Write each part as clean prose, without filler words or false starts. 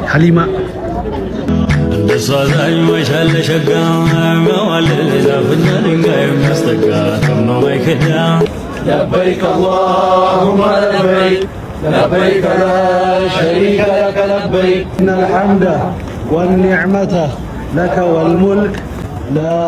ሀሊማ። እንደሷ ዛኝ መቻለ ሸጋ ዛፍና ድንጋይ የሚያስጠጋ ተምኖ ማይከዳ። لبيك اللهم لبيك، لبيك لا شريك لك لبيك، إن الحمد والنعمة لك والملك لا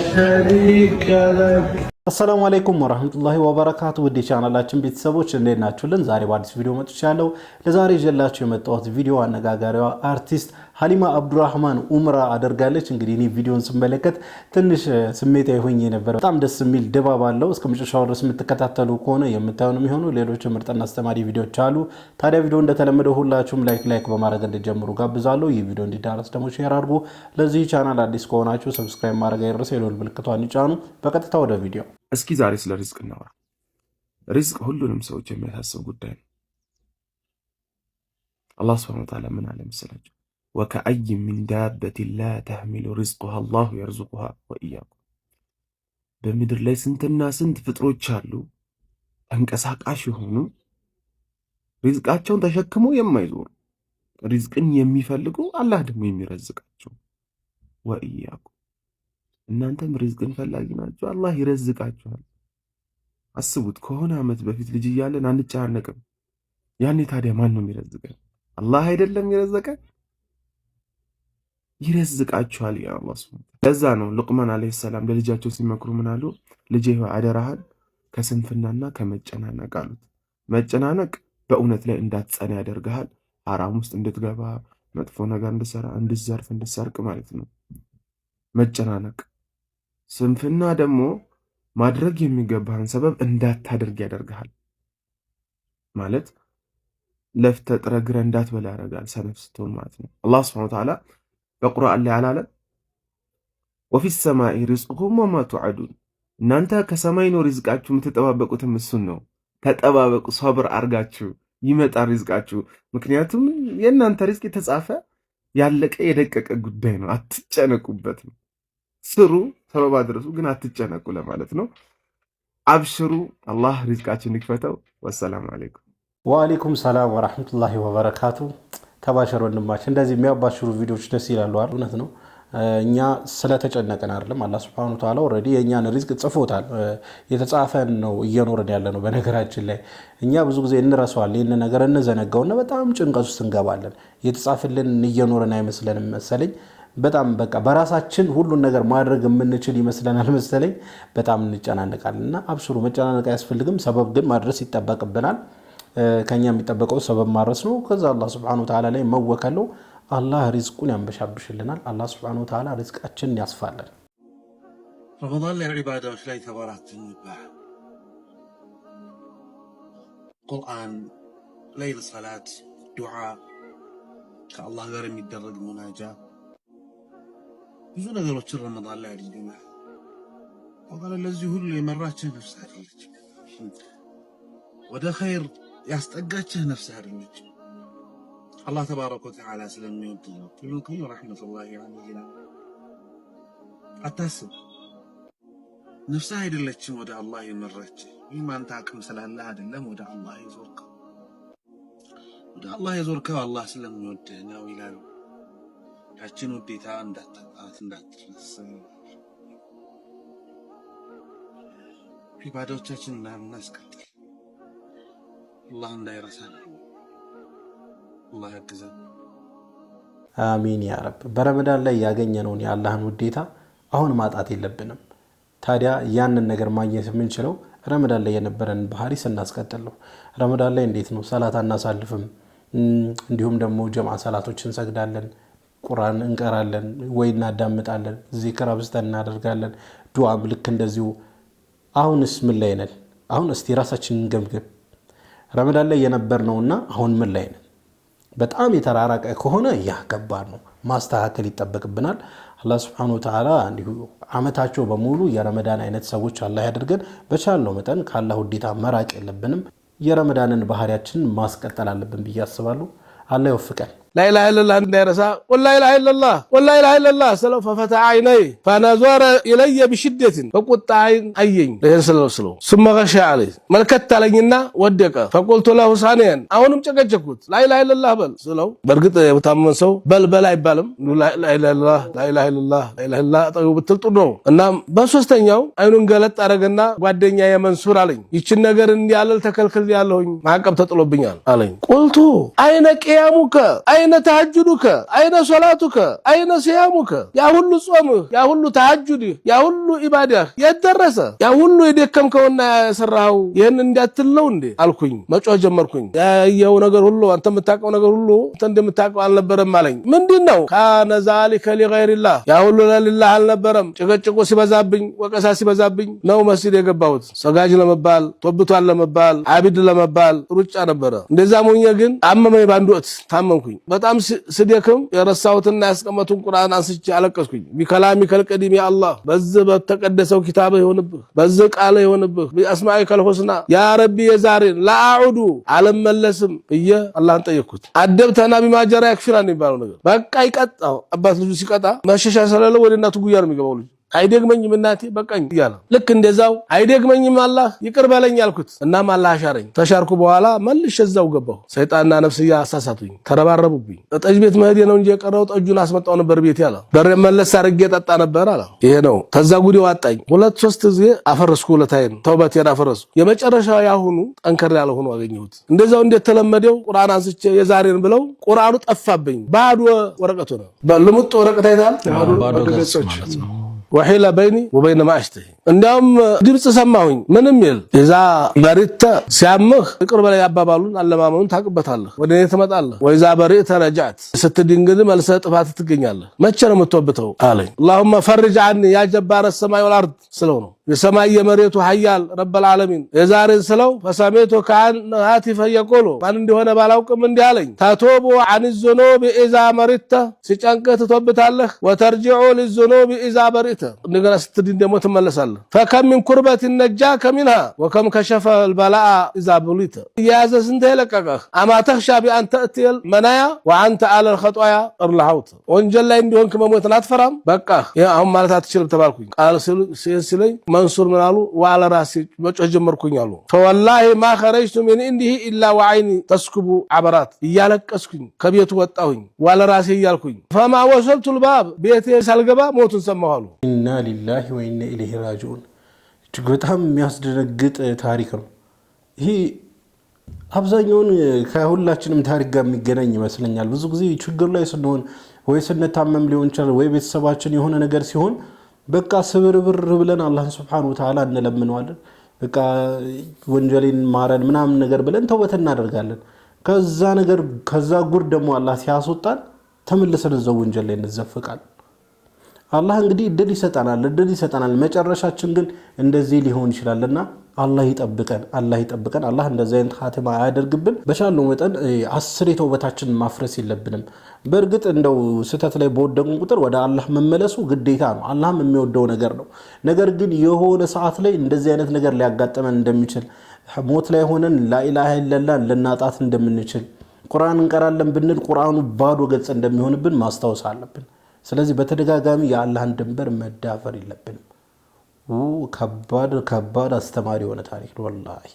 شريك لك። السلام عليكم ورحمة الله وبركاته። ውድ የቻናላችን ቤተሰቦች እንዴት ናችሁልን? ዛሬ በአዲስ ቪዲዮ መጥቻለሁ። ለዛሬ ይዤላችሁ የመጣሁት ቪዲዮ አነጋጋሪዋ አርቲስት ሀሊማ አብዱራህማን ኡምራ አደርጋለች። እንግዲህ እኔ ቪዲዮን ስመለከት ትንሽ ስሜታዊ ሆኜ ነበር። በጣም ደስ የሚል ድባብ አለው። እስከ መጨረሻው ድረስ የምትከታተሉ ከሆነ የምታዩ ነው የሚሆኑ። ሌሎች ምርጥና አስተማሪ ቪዲዮዎች አሉ። ታዲያ ቪዲዮ እንደተለመደው ሁላችሁም like like በማድረግ እንድጀምሩ ጋብዛለሁ። ይህ ቪዲዮ እንዲዳረስ ደግሞ share አድርጉ። ለዚህ ቻናል አዲስ ከሆናችሁ subscribe ማድረግ አይረሳ፣ የደወል ምልክቷን ይጫኑ። በቀጥታ ወደ ቪዲዮ። እስኪ ዛሬ ስለ ሪዝቅ እናውራ። ሪዝቅ ሁሉንም ሰዎች የሚያሳስብ ጉዳይ ነው። አላህ سبحانه وتعالى ምን አለ መሰላችሁ? وكأي من دابة لا تحمل رزقها الله يرزقها وإياكم። በምድር ላይ ስንትና ስንት ፍጥሮች አሉ፣ ተንቀሳቃሽ የሆኑ፣ ሪዝቃቸውን ተሸክመው የማይዞሩ፣ ሪዝቅን የሚፈልጉ፣ አላህ ደግሞ የሚረዝቃቸው። وإياكم፣ እናንተም ሪዝቅን ፈላጊ ናችሁ፣ አላህ ይረዝቃችኋል። አስቡት፣ ከሆነ ዓመት በፊት ልጅ እያለን አንጨናነቅም። ያኔ ታዲያ ማን ነው የሚረዝቀን? አላህ አይደለም የረዘቀን? ይረዝቃችኋል ያ አላህ سبحانه። ለዛ ነው ሉቅማን عليه السلام ለልጃቸው ሲመክሩ ምን አሉ? ልጄ ሆይ አደራህን ከስንፍናና ከመጨናነቅ አሉት። መጨናነቅ በእውነት ላይ እንዳትጸና ያደርግሃል። ሐራም ውስጥ እንድትገባ፣ መጥፎ ነገር እንድትሰራ፣ እንድትዘርፍ፣ እንድትሰርቅ ማለት ነው መጨናነቅ። ስንፍና ደግሞ ማድረግ የሚገባህን ሰበብ እንዳታደርግ ያደርግሃል። ማለት ለፍተህ ጥረህ ግረህ እንዳትበላ ያደርጋል፣ ሰነፍ ስትሆን ማለት ነው። አላህ سبحانه وتعالى በቁርአን ላይ አላለም? وفي السماء رزقكم وما توعدون። እናንተ ከሰማይ ነው ሪዝቃችሁ፣ የምትጠባበቁትም እሱን ነው። ተጠባበቁ፣ ሰብር አርጋችሁ ይመጣል ሪዝቃችሁ። ምክንያቱም የእናንተ ሪዝቅ የተጻፈ ያለቀ የደቀቀ ጉዳይ ነው። አትጨነቁበት ነው። ስሩ፣ ሰበብ አድረሱ፣ ግን አትጨነቁ ለማለት ነው። አብሽሩ፣ አላህ ሪዝቃችን ይክፈተው። والسلام عليكم። وعليكم السلام ورحمة الله وبركاته። ተባሸር ወንድማችን፣ እንደዚህ የሚያባሽሩ ቪዲዮዎች ደስ ይላሉ። እውነት ነው። እኛ ስለተጨነቀን አይደለም። አላህ سبحانه وتعالى already የእኛን ሪዝቅ ጽፎታል። የተጻፈን ነው እየኖርን ያለ ነው። በነገራችን ላይ እኛ ብዙ ጊዜ እንረሳዋለን፣ ይህን ነገር እንዘነጋውና በጣም ጭንቀት ውስጥ እንገባለን። የተጻፈልን እየኖርን አይመስለንም መሰለኝ። በጣም በቃ በራሳችን ሁሉን ነገር ማድረግ የምንችል ይመስለናል መሰለኝ። በጣም እንጨናነቃለን። እና አብሽሩ፣ መጨናነቅ አያስፈልግም። ሰበብ ግን ማድረስ ይጠበቅብናል። ከኛ የሚጠበቀው ሰበብ ማድረስ ነው። ከዛ አላህ سبحانه وتعالى ላይ መወከል ነው። አላህ ሪዝቁን ያንበሻብሽልናል። አላህ سبحانه وتعالى ሪዝቃችንን ያስፋለን። ረመዳን ላይ ዒባዳዎች ላይ ተበራትን ይባላል። ቁርአን፣ ሌይል ሰላት፣ ዱዓ፣ ከአላህ ጋር የሚደረግ ሙናጃ፣ ብዙ ነገሮችን ረመዳን ላይ አድርገናል። ወገን፣ ለዚህ ሁሉ የመራችህ ነፍስህ አይደለች። ወደ ኸይር ያስጠጋችህ ነፍስህ አይደለች። አላህ ተባረከ ወተዓላ ስለሚወድ ነው። ኢብኑል ቀይም ረሒመቱላሂ ዐለይሂ ይላል፣ አታስብ፣ ነፍስህ አይደለችም ወደ አላህ የመራችህ። ይህም አንተ አቅም ስላለህ አይደለም ወደ አላህ የዞርከው። ወደ አላህ የዞርከው አላህ ስለሚወድህ ነው ይላሉ። ያችን ውዴታ እንዳታጣት፣ እንዳትረሳ ዒባዳዎቻችን እናስቀጥል። አላህ እንዳይረሳን አላህ ያግዘን። آمين يا رب። በረመዳን ላይ ያገኘነውን የአላህን ውዴታ አሁን ማጣት የለብንም። ታዲያ ያንን ነገር ማግኘት የምንችለው ረመዳን ላይ የነበረን ባህሪ ስናስቀጥል ነው። ረመዳን ላይ እንዴት ነው? ሰላት አናሳልፍም። እንዲሁም ደግሞ ጀምዓ ሰላቶች እንሰግዳለን፣ ቁርአን እንቀራለን ወይ እናዳምጣለን፣ ዚክር አብዝተን እናደርጋለን፣ ዱዓም ልክ እንደዚሁ። አሁንስ ምን ላይ ነን? አሁን እስቲ ራሳችንን እንገምግም። ረመዳን ላይ የነበርነውና አሁን ምን ላይ ነን? በጣም የተራራቀ ከሆነ ያ ከባድ ነው፣ ማስተካከል ይጠበቅብናል። አላህ سبحانه وتعالى እንዲሁ አመታቸው በሙሉ የረመዳን አይነት ሰዎች አላህ ያደርገን። በቻልነው መጠን ከአላህ ውዴታ መራቅ የለብንም። የረመዳንን ባህሪያችንን ማስቀጠል አለብን ብዬ አስባለሁ። አላህ ይወፍቀን። لا إله إلا الله እንዳይረሳ قل لا إله إلا الله قل لا إله إلا الله ስለው ففتح عينيه فنظر إلي بشدة በቁጣ አይን አየኝ። ይህን ስለው ثم غشي عليه መልከት አለኝና ወደቀ። فقلت له ثانيا አሁንም ጨቀጨኩት። لا إله إلا الله በል ስለው በእርግጥ የታመመን ሰው በል በል አይባልም። لا إله إلا الله لا إله إلا الله لا إله إلا الله አጠገቡ ብትል ጥሩ ነው። እናም በሶስተኛው አይኑን ገለጥ አደረገና ጓደኛ የመንሱር አለኝ፣ ይችን ነገር እንዲያለል ተከልክል ያለሁኝ ማዕቀብ ተጥሎብኛል አለኝ። قلت أين قيامك أين تهجدك أين صلاتك أين صيامك፣ ያ ሁሉ ጾምህ፣ ያ ሁሉ ተሐጁድህ፣ ያ ሁሉ ኢባዳህ የት ደረሰ? ያ ሁሉ የደከምከውና የሰራኸው ይህን እንዲያትል ነው እንዴ አልኩኝ። መጮህ ጀመርኩኝ። ያየው ነገር ሁሉ አንተ የምታውቀው ነገር ሁሉ አንተ እንደምታውቀው አልነበረም አለኝ። ምንድን ነው? كان ذلك لغير الله፣ ያ ሁሉ ለሊላህ አልነበረም። ጭቅጭቁ ሲበዛብኝ፣ ወቀሳ ሲበዛብኝ ነው መስጂድ የገባሁት። ሰጋጅ ለመባል ቶብቷል ለመባል አቢድ ለመባል ሩጫ ነበረ። እንደዛም ሆኜ ግን አመመኝ። በአንድ ወቅት ታመምኩኝ። በጣም ስደክም የረሳሁትና ያስቀመጡን ቁርአን አንስቼ አለቀስኩኝ። بكلامك القديم يا الله፣ በዚህ በተቀደሰው ኪታብህ ይሆንብህ፣ በዚህ ቃልህ ይሆንብህ፣ بأسمائك الحسنى يا ربي የዛሬን لا أعود አልመለስም ብዬ አላህን ጠየቅኩት። أدبتنا بما جرى يكفينا የሚባለው ነገር በቃ ይቀጣው። አባት ልጁ ሲቀጣ መሸሻ ስለሌለው ወደ እናቱ ጉያ ነው የሚገባው ልጁ። አይደግመኝም እናቴ በቃኝ እያለ ልክ እንደዛው አይደግመኝም አላህ ይቅር በለኝ አልኩት። እናም አላህ አሻረኝ። ተሻርኩ በኋላ መልሼ እዛው ገባሁ። ሰይጣንና ነፍስያ አሳሳቱኝ፣ ተረባረቡብኝ። ጠጅ ቤት መሄዴ ነው እንጂ የቀረው ጠጁን አስመጣው ነበር ቤት ያለ በሬ መለስ አድርጌ ጠጣ ነበር አለ። ይሄ ነው ተዛ ጉዴ ዋጣኝ። ሁለት ሶስት ጊዜ አፈረስኩ፣ ሁለታዬን ተውበቴን አፈረስኩ። የመጨረሻው ያሁኑ ጠንከር ያለ ሆኖ አገኘሁት። እንደዛው እንደተለመደው ቁርአን አንስቼ የዛሬን ብለው ቁርአኑ ጠፋብኝ። ባዶ ወረቀቱ ነው። ልሙጥ ወረቀት አይተሃል? ባዶ ገጽ ማለት ነው። وحيل بيني وبين ما أشتهي እንዲያውም ድምፅ ሰማሁኝ። ምንም ይል إذا مرضت ሲያምህ ይቅር በላይ አባባሉን አለማመኑን ታውቅበታለህ። ወደ እኔ ትመጣለህ። وإذا برئت رجعت ስትድን ግን መልሰህ ጥፋት ትገኛለህ። መቼ ነው የምትወብተው አለኝ። اللهم فرج عني يا جبار السماء والأرض ስለው ነው የሰማይ የመሬቱ ሀያል رب العالمين የዛሬን ስለው فسمعت كأن هاتفا يقول ማን እንደሆነ ባላውቅም እንዲህ አለኝ። تتوب عن الذنوب إذا مرضت ሲጨንቅህ ትቶብታለህ። وترجع للذنوب إذا برئت እንደገና ስትድን ደግሞ ትመለሳለህ። فكم من كربة نجاك منها وكم كشف البلاء إذا بليت እየያዘ ስንት የለቀቀህ أما تخشى بأن تأتي المنايا وأنت على الخطايا ارتلوت ወንጀል ላይ እንዲሆንክ መሞትን አትፈራም? በቃህ ይህ አሁን ማለት አትችልም ተባልኩኝ። ቃል ሲለኝ መንሱር ምን አሉ? ዋለ ራሴ መጮህ ጀመርኩኝ አሉ። فوالله ما خرجت من عنده إلا وعيني تسكب عبرات እያለቀስኩኝ ከቤቱ ወጣሁኝ ዋለ ራሴ እያልኩኝ فما وصلت الباب ቤቴ ሳልገባ ሞቱን ሰማሁ አሉ። إنا لله وإنا إليه راجعون። እጅግ በጣም የሚያስደነግጥ ታሪክ ነው ይሄ። አብዛኛውን ከሁላችንም ታሪክ ጋር የሚገናኝ ይመስለኛል። ብዙ ጊዜ ችግር ላይ ስንሆን ወይ ስንታመም ሊሆን ይችላል፣ ወይ ቤተሰባችን የሆነ ነገር ሲሆን በቃ ስብርብር ብለን አላህን سبحانه وتعالى እንለምነዋለን። በቃ ወንጀሌን ማረን ምናምን ነገር ብለን ተውበት እናደርጋለን። ከዛ ነገር ከዛ ጉድ ደግሞ አላህ ሲያስወጣን ተመልሰን እዛው ወንጀል ላይ እንዘፍቃለን። አላህ እንግዲህ እድል ይሰጠናል፣ እድል ይሰጠናል። መጨረሻችን ግን እንደዚህ ሊሆን ይችላልና አላህ ይጠብቀን፣ አላህ ይጠብቀን። አላህ እንደዚህ አይነት ኻቲማ አያደርግብን። በቻልነው መጠን አስር የተውበታችንን ማፍረስ የለብንም። በእርግጥ እንደው ስህተት ላይ በወደቅን ቁጥር ወደ አላህ መመለሱ ግዴታ ነው፣ አላህም የሚወደው ነገር ነው። ነገር ግን የሆነ ሰዓት ላይ እንደዚህ አይነት ነገር ሊያጋጥመን እንደሚችል ሞት ላይ ሆነን لا إله إلا الله ልናጣት እንደምንችል ቁርአን እንቀራለን ብንል ቁርአኑ ባዶ ገጽ እንደሚሆንብን ማስታወስ አለብን። ስለዚህ በተደጋጋሚ የአላህን ድንበር መዳፈር የለብንም። ከባድ ከባድ አስተማሪ የሆነ ታሪክ ነው። ወላሂ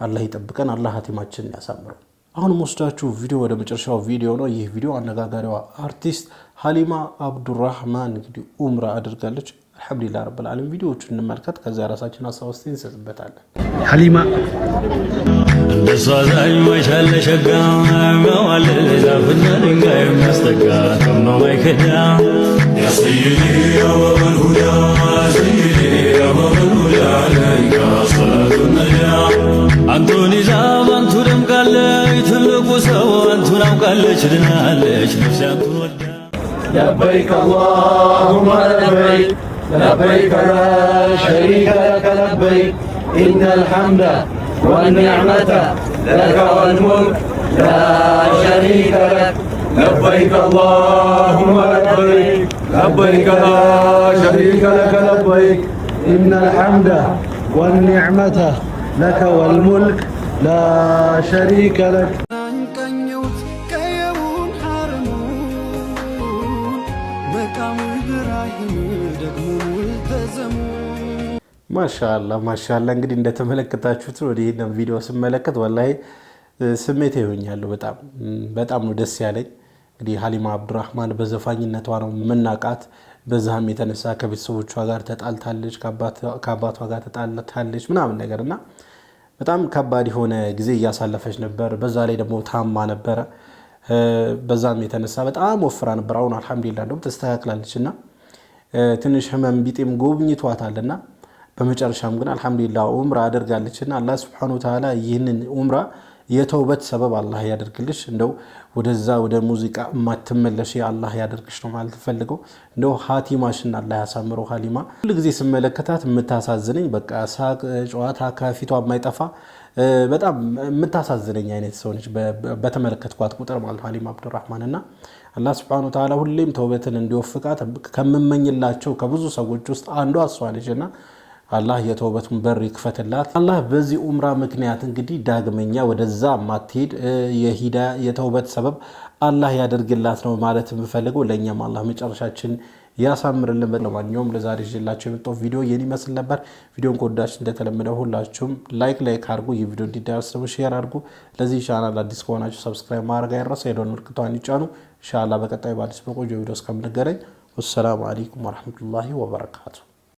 አላህ ይጠብቀን፣ አላህ ሀቲማችንን ያሳምረው። አሁን ወስዳችሁ ቪዲዮ ወደ መጨረሻው ቪዲዮ ነው። ይህ ቪዲዮ አነጋጋሪዋ አርቲስት ሀሊማ አብዱራህማን እንግዲህ ኡምራ አድርጋለች። الحمد لله رب العالمين። ቪዲዮዎቹን እንመልከት፣ ከዚያ ራሳችን ሀሳብ ውስጥ እንሰጥበታለን። ሀሊማ እንደሷ ዛኝ መቻለ ሸጋ መዋለል ዛፍና ድንጋይ የሚያስጠጋ ተምኖ ማይከዳ يا سيدي يا باب الهدى سيدي يا باب الهدى عليك صلاة النجا አንቱን ይዛ ባንቱ ደምቃለች ትልቁ ሰው አንቱን አውቃለች ድናለች ነፍሴ አንቱን ወዳ لبيك اللهم لبيك لبيك لا شريك لك لبيك إن الحمد والنعمة لك والملك لا شريك لك لبيك اللهم لبيك لبيك لا شريك لك لبيك إن الحمد والنعمة لك والملك لا شريك لك ቀኘሁት ቀየውን ሐረም ደግሞ ልተዘሙ። ማሻላ ማሻላ። እንግዲህ እንደተመለከታችሁት ወደ ይህንን ቪዲዮ ስመለከት ወላሂ ስሜት ይሆኛለሁ። በጣም በጣም ነው ደስ ያለኝ። እንግዲህ ሀሊማ አብዱራህማን በዘፋኝነቷ ነው የምናውቃት። በዛም የተነሳ ከቤተሰቦቿ ጋር ተጣልታለች፣ ከአባቷ ጋር ተጣልታለች ምናምን ነገር እና በጣም ከባድ የሆነ ጊዜ እያሳለፈች ነበር። በዛ ላይ ደግሞ ታማ ነበረ። በዛም የተነሳ በጣም ወፍራ ነበር። አሁን አልሐምዱሊላህ እንደውም ተስተካክላለች እና ትንሽ ህመም ቢጤም ጎብኝቷታልና በመጨረሻም ግን አልሐምዱሊላህ ኡምራ አድርጋለችና አላህ ሱብሓነሁ ወተዓላ ይህንን ኡምራ የተውበት ሰበብ አላህ ያደርግልሽ። እንደው ወደዛ ወደ ሙዚቃ የማትመለሽ አላህ ያደርግሽ ነው ማለት ፈልገው። እንደው ሀቲማሽን አላህ ያሳምረው። ሀሊማ ሁል ጊዜ ስመለከታት የምታሳዝነኝ በቃ ሳቅ፣ ጨዋታ ከፊቷ የማይጠፋ በጣም የምታሳዝነኝ አይነት ሰው ነች በተመለከትኳት ቁጥር ማለት ሀሊማ አብዱራህማን እና አላህ ሱብሓነሁ ወተዓላ ሁሌም ተውበትን እንዲወፍቃት ከምመኝላቸው ከብዙ ሰዎች ውስጥ አንዷ እሷ ነች እና አላህ የተውበቱን በር ይክፈትላት። አላህ በዚህ ኡምራ ምክንያት እንግዲህ ዳግመኛ ወደዛ ማትሄድ የሂዳ የተውበት ሰበብ አላህ ያደርግላት ነው ማለት የምፈልገው። ለእኛም አላህ መጨረሻችን ያሳምርልን። ለማንኛውም ለዛሬ ይዤላችሁ የመጣው ቪዲዮ ይህን ይመስል ነበር። ቪዲዮን ከወዳችሁ እንደተለመደው ሁላችሁም like like አድርጉ። ይህ ቪዲዮ እንዲዳረስ ደግሞ share አድርጉ። ለዚህ ቻናል አዲስ ከሆናችሁ subscribe ማድረግ አይረሳ፣ የደወል ምልክቷን ይጫኑ። ኢንሻአላህ በቀጣይ በአዲስ በቆንጆ ቪዲዮ እስከምንገናኝ ወሰላሙ አለይኩም ወረሕመቱላሂ ወበረካቱ።